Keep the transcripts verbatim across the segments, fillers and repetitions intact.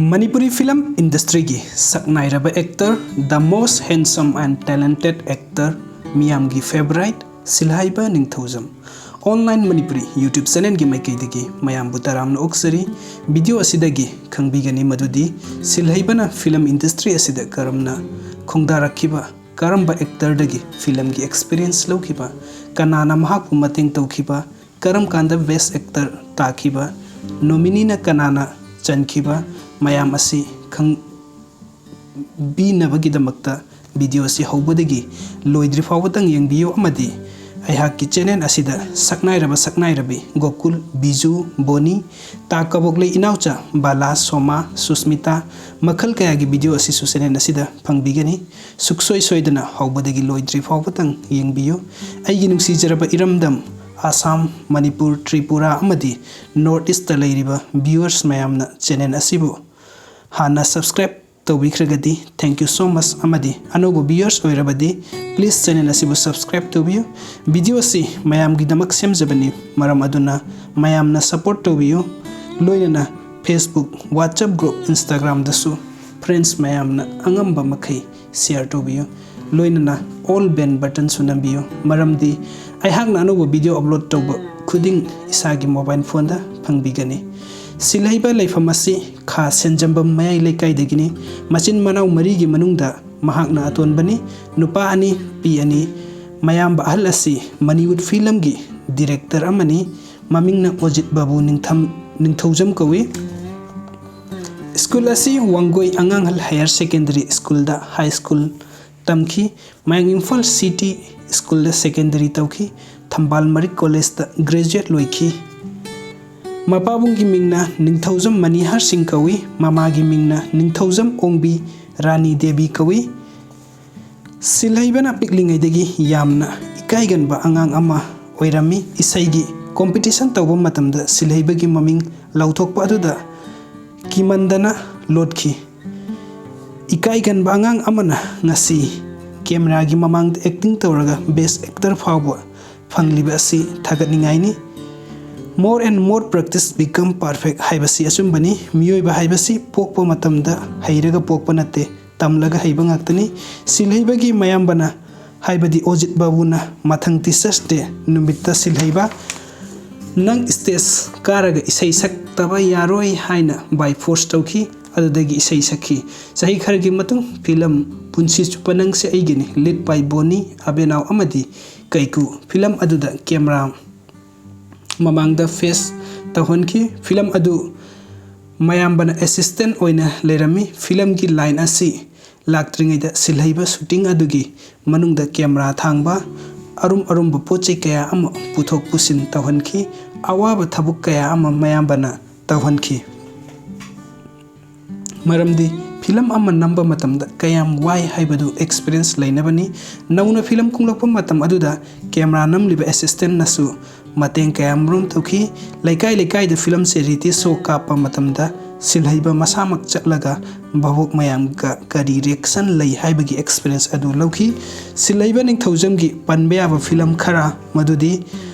Manipuri film industry ꯒꯤ ꯁꯛꯅꯥꯏꯔꯕ actor, the most handsome and talented actor, ꯃꯤꯌꯥꯝꯒꯤ favourite, ꯁꯤꯜꯍꯩꯕ ꯅꯤꯡꯊꯧꯖꯝ꯫ Online Manipuri YouTube channel ꯒꯤ ꯃꯥꯏꯀꯩꯗꯒꯤ ꯃꯌꯥꯝꯕꯨ ꯇꯔꯥꯝꯅ ꯑꯣꯛꯆꯔꯤ꯫ Video ꯑꯁꯤꯗꯒꯤ ꯈꯪꯕꯤꯒꯅꯤ ꯃꯗꯨꯗꯤ ꯁꯤꯜꯍꯩꯕꯅ film industry ꯑꯁꯤꯗ ꯀꯔꯝꯅ ꯈꯣꯡꯗꯥꯔꯛꯈꯤꯕ, ꯀꯔꯝꯕ actor ꯗꯒꯤ film ꯒꯤ experience ꯂꯧꯈꯤꯕ, ꯀꯅꯥꯅ ꯃꯍꯥꯛꯄꯨ ꯃꯇꯦꯡ ꯇꯧꯈꯤꯕ, ꯀꯔꯝ ꯀꯥꯟꯗ best actor ꯇꯥꯈꯤꯕ, nominee ꯅ ꯀꯅꯥꯅ ꯆꯟꯈꯤꯕ, ꯃꯌꯥꯝ ꯑꯁꯤ ꯈꯪꯕꯤꯅꯕꯒꯤꯗꯃꯛꯇ video ꯑꯁꯤ ꯍꯧꯕꯗꯒꯤ ꯂꯣꯏꯗ꯭ꯔꯤ ꯐꯥꯎꯕꯇꯪ ꯌꯦꯡꯕꯤꯌꯨ ꯑꯃꯗꯤ ꯑꯩꯍꯥꯛꯀꯤ channel ꯑꯁꯤꯗ ꯁꯛꯅꯥꯏꯔꯕ ꯁꯛꯅꯥꯏꯔꯕꯤ ꯒꯣꯀꯨꯜ, ꯕꯤꯖꯨ, ꯕꯣꯅꯤ, ꯇꯥ ꯀꯕꯣꯛꯂꯩ ꯏꯅꯥꯎꯆꯥ, ꯕꯥꯂꯥ, ꯁꯣꯃꯥ, ꯁꯨꯁꯃꯤꯇꯥ, ꯃꯈꯜ ꯀꯌꯥꯒꯤ video ꯑꯁꯤꯁꯨ channel ꯑꯁꯤꯗ ꯐꯪꯕꯤꯒꯅꯤ꯫ ꯁꯨꯛꯁꯣꯏ ꯁꯣꯏꯗꯅ ꯍꯧꯕꯗꯒꯤ ꯂꯣꯏꯗ꯭ꯔꯤ ꯐꯥꯎꯕꯇꯪ ꯌꯦꯡꯕꯤꯌꯨ꯫ ꯑꯩꯒꯤ ꯅꯨꯡꯁꯤꯖꯔꯕ ꯏꯔꯝꯗꯝ ꯑꯁꯥꯝ, ꯃꯅꯤꯄꯨꯔ, ꯇ꯭ꯔꯤꯄꯨꯔꯥ ꯑꯃꯗꯤ North East ꯇ ꯂꯩꯔꯤꯕ viewers ꯃꯌꯥꯝꯅ channel ꯑꯁꯤꯕꯨ ꯍꯥꯟꯅ subscribe ꯇꯧꯕꯤꯈ꯭ꯔꯒꯗꯤ thank you so much, ꯑꯃꯗꯤ ꯑꯅꯧꯕ viewers ꯑꯣꯏꯔꯕꯗꯤ please channel ꯑꯁꯤꯕꯨ subscribe ꯇꯧꯕꯤꯌꯨ꯫ Video ꯑꯁꯤ ꯃꯌꯥꯝꯒꯤꯗꯃꯛ ꯁꯦꯝꯖꯕꯅꯤ, ꯃꯔꯝ ꯑꯗꯨꯅ ꯃꯌꯥꯝꯅ support ꯇꯧꯕꯤꯌꯨ꯫ ꯂꯣꯏꯅꯅ Facebook, WhatsApp group, Instagram ꯗꯁꯨ friends ꯃꯌꯥꯝꯅ ꯑꯉꯝꯕ ꯃꯈꯩ share ꯇꯧꯕꯤꯌꯨ꯫ ꯂꯣꯏꯅꯅ all bell button ꯁꯨ ꯅꯝꯕꯤꯌꯨ, ꯃꯔꯝꯗꯤ ꯑꯩꯍꯥꯛꯅ ꯑꯅꯧꯕ video upload ꯇꯧꯕ ꯈꯨꯗꯤꯡ ꯏꯁꯥꯒꯤ mobile phone ꯗ ꯐꯪꯕꯤꯒꯅꯤ꯫ ꯁꯤꯜꯍꯩꯕ ꯂꯩꯐꯝ ꯑꯁꯤ ꯈꯥ ꯁꯦꯟꯖꯝꯕꯝ ꯃꯌꯥꯏ ꯂꯩꯀꯥꯏꯗꯒꯤꯅꯤ꯫ ꯃꯆꯤꯟ ꯃꯅꯥꯎ ꯃꯔꯤꯒꯤ ꯃꯅꯨꯡꯗ ꯃꯍꯥꯛꯅ ꯑꯇꯣꯟꯕꯅꯤ꯫ ꯅꯨꯄꯥ ꯑꯅꯤ, ꯅꯨꯄꯤ ꯑꯅꯤ꯫ ꯃꯌꯥꯝꯕ ꯑꯍꯜ ꯑꯁꯤ ꯃꯅꯤꯋꯨꯠ ꯐꯤꯂꯝꯒꯤ ꯗꯤꯔꯦꯛꯇꯔ ꯑꯃꯅꯤ꯫ ꯃꯃꯤꯡꯅ ꯑꯣꯖꯤꯠ ꯕꯥꯕꯨ ꯅꯤꯡꯊꯝ-, ꯅꯤꯡꯊꯧꯖꯝ ꯀꯧꯏ꯫ ꯁ꯭ꯀꯨꯜ ꯑꯁꯤ ꯋꯥꯡꯒꯣꯏ ꯑꯉꯥꯡꯍꯜ ꯍꯥꯌꯔ ꯁꯦꯀꯦꯟꯗꯔꯤ ꯁ꯭ꯀꯨꯜꯗ ꯍꯥꯏ ꯁ꯭ꯀꯨꯜ ꯇꯝꯈꯤ꯫ ꯃꯌꯥꯡ ꯏꯝꯐꯥꯜ ꯁꯤꯇꯤ ꯁ꯭ꯀꯨꯜꯗ ꯁꯦꯀꯦꯟꯗꯔꯤ ꯇꯧꯈꯤ꯫ ꯊꯝꯕꯥꯜ ꯃꯔꯤꯛ ꯀꯣꯂꯦꯖꯇ ꯒ꯭ꯔꯦꯖꯨꯑꯦꯠ ꯂꯣꯏꯈꯤ꯫ ꯃꯄꯥꯕꯨꯡꯒꯤ ꯃꯤꯡꯅ ꯅꯤꯡꯊꯧꯖꯝ ꯃꯅꯤꯍꯥꯔ ꯁꯤꯡ ꯀꯧꯏ꯫ ꯃꯃꯥꯒꯤ ꯃꯤꯡꯅ ꯅꯤꯡꯊꯧꯖꯝ ꯑꯣꯡꯕꯤ ꯔꯥꯅꯤ ꯗꯦꯕꯤ ꯀꯧꯏ꯫ ꯁꯤꯜꯍꯩꯕꯅ ꯄꯤꯛꯂꯤꯉꯩꯗꯒꯤ ꯌꯥꯝꯅ ꯏꯀꯥꯏꯒꯟꯕ ꯑꯉꯥꯡ ꯑꯃ ꯑꯣꯏꯔꯝꯃꯤ꯫ ꯏꯁꯩꯒꯤ ꯀꯣꯝꯄꯤꯇꯤꯁꯟ ꯇꯧꯕ ꯃꯇꯝꯗ ꯁꯤꯜꯍꯩꯕꯒꯤ ꯃꯃꯤꯡ ꯂꯥꯎꯊꯣꯛꯄ ꯑꯗꯨꯗ ꯀꯤꯃꯟꯗꯅ ꯂꯣꯠꯈꯤ꯫ ꯏꯀꯥꯏꯒꯟꯕ ꯑꯉꯥꯡ ꯑꯃꯅ ꯉꯁꯤ ꯀꯦꯃꯦꯔꯥꯒꯤ ꯃꯃꯥꯡꯗ ꯑꯦꯛꯇꯤꯡ ꯇꯧꯔꯒ ꯕꯦꯁ ꯑꯦꯛꯇꯔ ꯐꯥꯎꯕ ꯐꯪꯂꯤꯕ ꯑꯁꯤ ꯊꯥꯒꯠꯅꯤꯡꯉꯥꯏꯅꯤ꯫ More and more practice become perfect ꯍꯥꯏꯕꯁꯤ ꯑꯆꯨꯝꯕꯅꯤ꯫ ꯃꯤꯑꯣꯏꯕ ꯍꯥꯏꯕꯁꯤ ꯄꯣꯛꯄ ꯃꯇꯝꯗ ꯍꯩꯔꯒ ꯄꯣꯛꯄ ꯅꯠꯇꯦ, ꯇꯝꯂꯒ ꯍꯩꯕ ꯉꯥꯛꯇꯅꯤ꯫ ꯁꯤꯜꯍꯩꯕꯒꯤ ꯃꯌꯥꯝꯕꯅ, ꯍꯥꯏꯕꯗꯤ ꯑꯣꯖꯤꯠ ꯕꯥꯕꯨꯅ ꯃꯊꯪ Teachers Day ꯅꯨꯃꯤꯠꯇ ꯁꯤꯜꯍꯩꯕ, "ꯅꯪ ꯁ꯭ꯇꯦꯖ ꯀꯥꯔꯒ ꯏꯁꯩ ꯁꯛꯇꯕ ꯌꯥꯔꯣꯏ" ꯍꯥꯏꯅ by force ꯇꯧꯈꯤ꯫ ꯑꯗꯨꯗꯒꯤ ꯏꯁꯩ ꯁꯛꯈꯤ꯫ ꯆꯍꯤ ꯈꯔꯒꯤ ꯃꯇꯨꯡ ꯐꯤꯂꯝ ꯄꯨꯟꯁꯤ ꯆꯨꯞꯄ ꯅꯪꯁꯦ ꯑꯩꯒꯤꯅꯤ, lead by ꯕꯣꯅꯤ, ꯑꯕꯦꯅꯥꯎ ꯑꯃꯗꯤ ꯀꯩꯀꯨ, ꯐꯤꯂꯝ ꯑꯗꯨꯗ ꯀꯦꯃꯦꯔꯥ ꯃꯃꯥꯡꯗ ꯐꯦꯁ ꯇꯧꯍꯟꯈꯤ꯫ ꯐꯤꯂꯝ ꯑꯗꯨ ꯃꯌꯥꯝꯕꯅ ꯑꯦꯁꯤꯁꯇꯦꯟ ꯑꯣꯏꯅ ꯂꯩꯔꯝꯃꯤ꯫ ꯐꯤꯂꯝꯒꯤ ꯂꯥꯏꯟ ꯑꯁꯤ ꯂꯥꯛꯇ꯭ꯔꯤꯉꯩꯗ ꯁꯤꯜꯍꯩꯕ ꯁꯨꯇꯤꯡ ꯑꯗꯨꯒꯤ ꯃꯅꯨꯡꯗ ꯀꯦꯃꯦꯔꯥ ꯊꯥꯡꯕ, ꯑꯔꯨꯝ ꯑꯔꯨꯝꯕ ꯄꯣꯠ ꯆꯩ ꯀꯌꯥ ꯑꯃ ꯄꯨꯊꯣꯛ ꯄꯨꯁꯤꯟ ꯇꯧꯍꯟꯈꯤ꯫ ꯑꯋꯥꯕ ꯊꯕꯛ ꯀꯌꯥ ꯑꯃ ꯃꯌꯥꯝꯕꯅ ꯇꯧꯍꯟꯈꯤ꯫ ꯃꯔꯝꯗꯤ ꯐꯤꯂꯝ ꯑꯃ ꯅꯝꯕ ꯃꯇꯝꯗ ꯀꯌꯥꯝ ꯋꯥꯏ ꯍꯥꯏꯕꯗꯨ ꯑꯦꯛꯁꯄꯤꯔꯤꯌꯦꯟꯁ ꯂꯩꯅꯕꯅꯤ꯫ ꯅꯧꯅ ꯐꯤꯂꯝ ꯀꯨꯝꯂꯛꯄ ꯃꯇꯝ ꯑꯗꯨꯗ ꯀꯦꯃꯦꯔꯥ ꯅꯝꯂꯤꯕ ꯑꯦꯁꯤꯁꯇꯦꯟꯅꯁꯨ ꯃꯇꯦꯡ ꯀꯌꯥꯃꯔꯨꯝ ꯇꯧꯈꯤ꯫ ꯂꯩꯀꯥꯏ ꯂꯩꯀꯥꯏꯗ ꯐꯤꯂꯝ ꯆꯦꯔꯤꯇꯤ ꯁꯣ ꯀꯥꯞꯄ ꯃꯇꯝꯗ ꯁꯤꯜꯍꯩꯕ ꯃꯁꯥꯃꯛ ꯆꯠꯂꯒ ꯚꯥꯕꯣꯛ ꯃꯌꯥꯝꯒ ꯀꯔꯤ ꯔꯤꯌꯦꯛꯁꯟ ꯂꯩ ꯍꯥꯏꯕꯒꯤ ꯑꯦꯛꯁꯄꯤꯔꯤꯌꯦꯟꯁ ꯑꯗꯨ ꯂꯧꯈꯤ꯫ ꯁꯤꯜꯍꯩꯕ ꯅꯤꯡꯊꯧꯖꯝꯒꯤ ꯄꯟꯕ ꯌꯥꯕ ꯐꯤꯂꯝ ꯈꯔ ꯃꯗꯨꯗꯤ,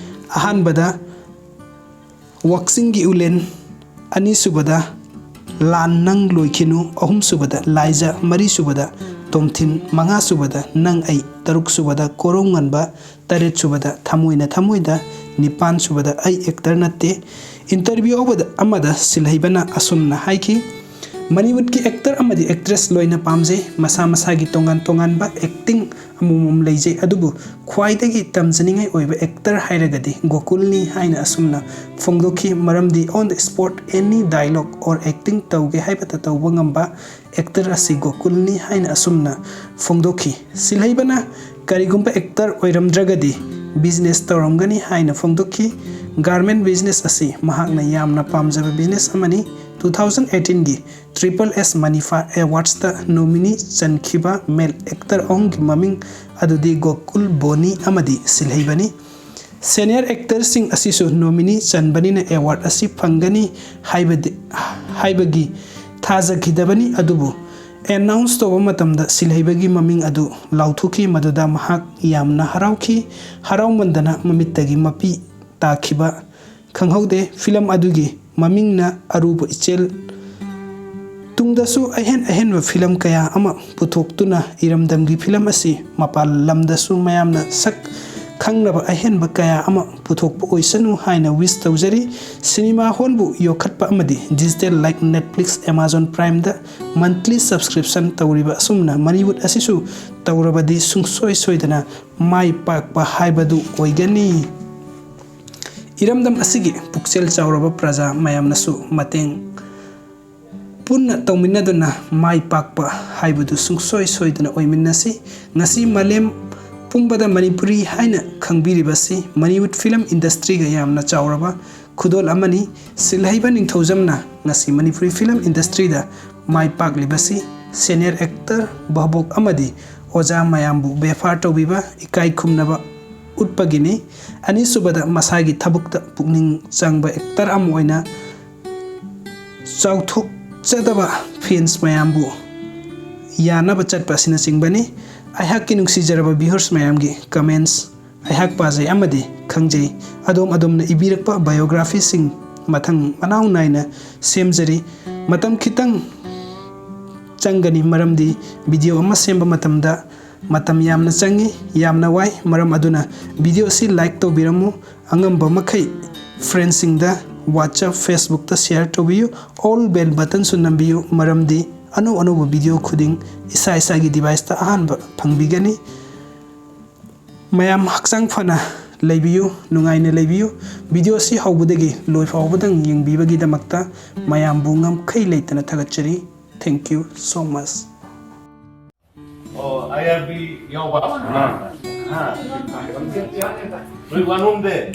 ꯑꯍꯥꯟꯕꯗ, ꯋꯥꯛꯆꯤꯡꯒꯤ ꯎꯂꯦꯟ, ꯑꯅꯤꯁꯨꯕꯗ, ꯂꯥꯟ ꯅꯪ ꯂꯣꯏꯈꯤꯅꯨ, ꯑꯍꯨꯝꯁꯨꯕꯗ, ꯂꯥꯏꯖ, ꯃꯔꯤꯁꯨꯕꯗ, ꯇꯣꯝꯊꯤꯟ, ꯃꯉꯥꯁꯨꯕꯗ, ꯅꯪ ꯑꯩ, ꯇꯔꯨꯛꯁꯨꯕꯗ, ꯀꯣꯔꯧ ꯉꯟꯕ, ꯇꯔꯦꯠꯁꯨꯕꯗ, ꯊꯃꯣꯏꯅ ꯊꯃꯣꯏꯗ, ꯅꯤꯄꯥꯟꯁꯨꯕꯗ, ꯑꯩ ꯑꯦꯛꯇꯔ ꯅꯠꯇꯦ, Interview ꯑꯃꯗ ꯁꯤꯜꯍꯩꯕꯅ ꯑꯁꯨꯝꯅ ꯍꯥꯏꯈꯤ, "ꯃꯅꯤꯋꯨꯗꯀꯤ actor ꯑꯃꯗꯤ actress ꯂꯣꯏꯅ ꯄꯥꯝꯖꯩ꯫ ꯃꯁꯥ ꯃꯁꯥꯒꯤ ꯇꯣꯉꯥꯟ ꯇꯣꯉꯥꯟꯕ acting ꯑꯃꯃꯝ ꯂꯩꯖꯩ, ꯑꯗꯨꯕꯨ ꯈ꯭ꯋꯥꯏꯗꯒꯤ ꯇꯝꯖꯅꯤꯡꯉꯥꯏ ꯑꯣꯏꯕ actor ꯍꯥꯏꯔꯒꯗꯤ ꯒꯣꯀꯨꯜꯅꯤ" ꯍꯥꯏꯅ ꯑꯁꯨꯝꯅ ꯐꯣꯡꯗꯣꯛꯈꯤ꯫ ꯃꯔꯝꯗꯤ on the spot any dialogue or acting ꯇꯧꯒꯦ ꯍꯥꯏꯕꯇ ꯇꯧꯕ ꯉꯝꯕ actor ꯑꯁꯤ ꯒꯣꯀꯨꯜꯅꯤ ꯍꯥꯏꯅ ꯑꯁꯨꯝꯅ ꯐꯣꯡꯗꯣꯛꯈꯤ꯫ ꯁꯤꯜꯍꯩꯕꯅ ꯀꯔꯤꯒꯨꯝꯕ actor ꯑꯣꯏꯔꯝꯗ꯭ꯔꯒꯗꯤ business ꯇꯧꯔꯝꯒꯅꯤ ꯍꯥꯏꯅ ꯐꯣꯡꯗꯣꯛꯈꯤ꯫ Garment business ꯑꯁꯤ ꯃꯍꯥꯛꯅ ꯌꯥꯝꯅ ꯄꯥꯝꯖꯕ business ꯑꯃꯅꯤ꯫ Two thousand eighteenꯒꯤ Triple S Manipha Awardsꯇ nominee ꯆꯟꯈꯤꯕ male actor ꯑꯍꯨꯝꯒꯤ ꯃꯃꯤꯡ ꯑꯗꯨꯗꯤ ꯒꯣꯀꯨꯜ, ꯕꯣꯅꯤ ꯑꯃꯗꯤ ꯁꯤꯜꯍꯩꯕꯅꯤ꯫ Senior actorꯁꯤꯡ ꯑꯁꯤꯁꯨ nominee ꯆꯟꯕꯅꯤꯅ award ꯑꯁꯤ ꯐꯪꯒꯅꯤ ꯍꯥꯏꯕꯗꯤ, ꯍꯥꯏꯕꯒꯤ ꯊꯥꯖꯈꯤꯗꯕꯅꯤ, ꯑꯗꯨꯕꯨ announce ꯇꯧꯕ ꯃꯇꯝꯗ ꯁꯤꯜꯍꯩꯕꯒꯤ ꯃꯃꯤꯡ ꯑꯗꯨ ꯂꯥꯎꯊꯣꯛꯈꯤ꯫ ꯃꯗꯨꯗ ꯃꯍꯥꯛ ꯌꯥꯝꯅ ꯍꯔꯥꯎꯈꯤ꯫ ꯍꯔꯥꯎꯃꯟꯗꯅ ꯃꯃꯤꯠꯇꯒꯤ ꯃꯄꯤ ꯇꯥꯈꯤꯕ ꯈꯪꯍꯧꯗꯦ꯫ Film ꯑꯗꯨꯒꯤ ꯃꯃꯤꯡꯅ ꯑꯔꯨꯕ ꯏꯆꯦꯜ꯫ ꯇꯨꯡꯗꯁꯨ ꯑꯍꯦꯟ ꯑꯍꯦꯟꯕ film ꯀꯌꯥ ꯑꯃ ꯄꯨꯊꯣꯛꯇꯨꯅ ꯏꯔꯝꯗꯝꯒꯤ film ꯑꯁꯤ ꯃꯄꯥꯟ ꯂꯝꯗꯁꯨ ꯃꯌꯥꯝꯅ ꯁꯛ ꯈꯪꯅꯕ ꯑꯍꯦꯟꯕ ꯀꯌꯥ ꯑꯃ ꯄꯨꯊꯣꯛꯄ ꯑꯣꯏꯁꯅꯨ ꯍꯥꯏꯅ wish ꯇꯧꯖꯔꯤ꯫ Cinema hallꯕꯨ ꯌꯣꯛꯈꯠꯄ ꯑꯃꯗꯤ digital like Netflix, Amazon Primeꯗ monthly subscription ꯇꯧꯔꯤꯕ ꯑꯁꯨꯝꯅ Manipur ꯑꯁꯤꯁꯨ ꯇꯧꯔꯕꯗꯤ ꯁꯨꯡꯁꯣꯏ ꯁꯣꯏꯗꯅ ꯃꯥꯏ ꯄꯥꯛꯄ ꯍꯥꯏꯕꯗꯨ ꯑꯣꯏꯒꯅꯤ꯫ ꯏꯔꯝꯗꯝ ꯑꯁꯤꯒꯤ ꯄꯨꯛꯆꯦꯜ ꯆꯥꯎꯔꯕ ꯄ꯭ꯔꯖꯥ ꯃꯌꯥꯝꯅꯁꯨ ꯃꯇꯦꯡ ꯄꯨꯟꯅ ꯇꯧꯃꯤꯟꯅꯗꯨꯅ ꯃꯥꯏ ꯄꯥꯛꯄ ꯍꯥꯏꯕꯗꯨ ꯁꯨꯡꯁꯣꯏ ꯁꯣꯏꯗꯅ ꯑꯣꯏꯃꯤꯟꯅꯁꯤ꯫ ꯉꯁꯤ ꯃꯥꯂꯦꯝ ꯄꯨꯝꯕꯗ ꯃꯅꯤꯄꯨꯔꯤ ꯍꯥꯏꯅ ꯈꯪꯕꯤꯔꯤꯕꯁꯤ Manipur film industryꯒ ꯌꯥꯝꯅ ꯆꯥꯎꯔꯕ ꯈꯨꯗꯣꯜ ꯑꯃꯅꯤ꯫ ꯁꯤꯜꯍꯩꯕ ꯅꯤꯡꯊꯧꯖꯝꯅ ꯉꯁꯤ ꯃꯅꯤꯄꯨꯔꯤ film industryꯗ ꯃꯥꯏ ꯄꯥꯛꯂꯤꯕꯁꯤ senior actor, ꯚꯥꯕꯣꯛ ꯑꯃꯗꯤ ꯑꯣꯖꯥ ꯃꯌꯥꯝꯕꯨ ꯕꯦꯐꯥꯔ ꯇꯧꯕꯤꯕ, ꯏꯀꯥꯏ ꯈꯨꯝꯅꯕ ꯎꯠꯄꯒꯤꯅꯤ꯫ ꯑꯅꯤꯁꯨꯕꯗ, ꯃꯁꯥꯒꯤ ꯊꯕꯛꯇ ꯄꯨꯛꯅꯤꯡ ꯆꯪꯕ actor ꯑꯃ ꯑꯣꯏꯅ ꯆꯥꯎꯊꯣꯛꯆꯗꯕ fans ꯃꯌꯥꯝꯕꯨ ꯌꯥꯅꯕ ꯆꯠꯄ ꯑꯁꯤꯅꯆꯤꯡꯕꯅꯤ꯫ ꯑꯩꯍꯥꯛꯀꯤ ꯅꯨꯡꯁꯤꯖꯔꯕ viewers ꯃꯌꯥꯝꯒꯤ comments ꯑꯩꯍꯥꯛ ꯄꯥꯖꯩ ꯑꯃꯗꯤ ꯈꯪꯖꯩ꯫ ꯑꯗꯣꯝ ꯑꯗꯣꯝꯅ ꯏꯕꯤꯔꯛꯄ biographyꯁꯤꯡ ꯃꯊꯪ ꯃꯅꯥꯎ ꯅꯥꯏꯅ ꯁꯦꯝꯖꯔꯤ꯫ ꯃꯇꯝ ꯈꯤꯇꯪ ꯆꯪꯒꯅꯤ, ꯃꯔꯝꯗꯤ video ꯑꯃ ꯁꯦꯝꯕ ꯃꯇꯝꯗ ꯃꯇꯝ ꯌꯥꯝꯅ ꯆꯪꯏ, ꯌꯥꯝꯅ ꯋꯥꯏ꯫ ꯃꯔꯝ ꯑꯗꯨꯅ video ꯑꯁꯤ like ꯇꯧꯕꯤꯔꯝꯃꯨ, ꯑꯉꯝꯕ ꯃꯈꯩ friendsꯁꯤꯡꯗ WhatsApp, Facebook ꯇ share ꯇꯧꯕꯤꯌꯨ꯫ All bell button ꯁꯨ ꯅꯝꯕꯤꯌꯨ, ꯃꯔꯝꯗꯤ ꯑꯅꯧ ꯑꯅꯧꯕ video ꯈꯨꯗꯤꯡ ꯏꯁꯥ ꯏꯁꯥꯒꯤ device ꯇ ꯑꯍꯥꯟꯕ ꯐꯪꯕꯤꯒꯅꯤ꯫ ꯃꯌꯥꯝ ꯍꯛꯆꯥꯡ ꯐꯅ ꯂꯩꯕꯤꯌꯨ, ꯅꯨꯡꯉꯥꯏꯅ ꯂꯩꯕꯤꯌꯨ꯫ Video ꯁꯤ ꯍꯧꯕꯗꯒꯤ ꯂꯣꯏ ꯐꯥꯎꯕꯗꯪ ꯌꯦꯡꯕꯤꯕꯒꯤꯗꯃꯛꯇ ꯃꯌꯥꯝꯕꯨ ꯉꯝꯈꯩ ꯂꯩꯇꯅ ꯊꯥꯒꯠꯆꯔꯤ꯫ Thank you so much. ꯑꯣ, ꯑꯥꯏ ꯑꯥꯔ ꯕꯤ ꯌꯥꯎꯕ? ꯑꯥ꯫ ꯑꯥ꯫ ꯅꯣꯏ ꯋꯥꯅꯣꯝꯗꯦ?